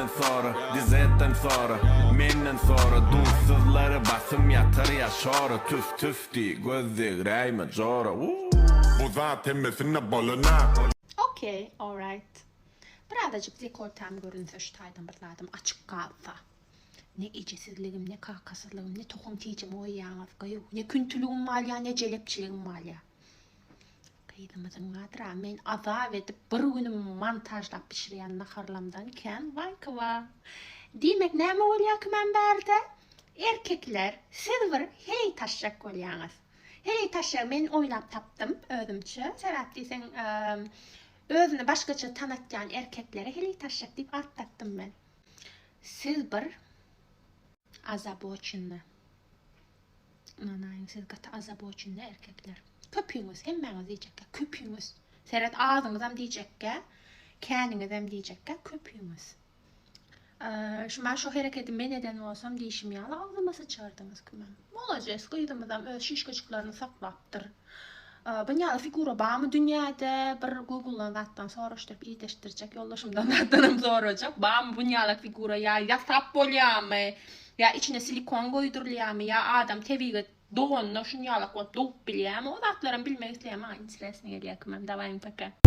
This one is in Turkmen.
Menden sora, Dizetden sora, menden sora Duzsuzlary basym ýatyr ýa şora Tüf tüf diý, göz degräýme jora Wuu. Bu zat hemmesinde bolanak. Ok, alright. Birazajyk dekoltam görünse şu taýdan bir zadym açyk galsa. Ne ejesizligim, ne kakasyzlygym, ne tohum tijim goýýaňyz gyýw. Ne küntüligim galýar, ne jelepçiligim galýar. Gyzymyzyň gadyra men azap edip bir günüm montažlap bişirýän naharlamdan kän laýky bar. Diýmek näme bolýar kimem bärde? Erkekler siz bir heleý taşjak bolýaňyz. Heleý taşjak men oýlap tapdym özümçe. Sebäp diýseň özüni başgaça tanatýan erkeklere heleý taşjak diýip at dakdym men. Siz bir azaboçinny. Ynanaýyň siz gaty azaboçinny erkekler. Köpüňiz, hemmäňiz diýjekkä, köpüňiz. Seret azyňyzam diýjekkä, käniňizem diýjekkä, köpüňiz. Şu men şu hereketi men eden bolsam diýşim ýaly agzyma syçardyňyz kimem. Molodes gyzymyzam öz şişkajyklaryny saklapdyr. Bunýaly figura barmy dünýäde bir googledan zatdan soraşdyryp ideşdirjek ýoldaşymdan zatdanam sorajak barmy bunýaly figura ýa ýasap bolýarmy ýa içine silikon goýdurylýarmy ýa adam tebigy doganda şunýalak bolup dogup bilýärmi o zatlaram bilmek isleýän maňa interesno gelýär kimem dawaýyň paka.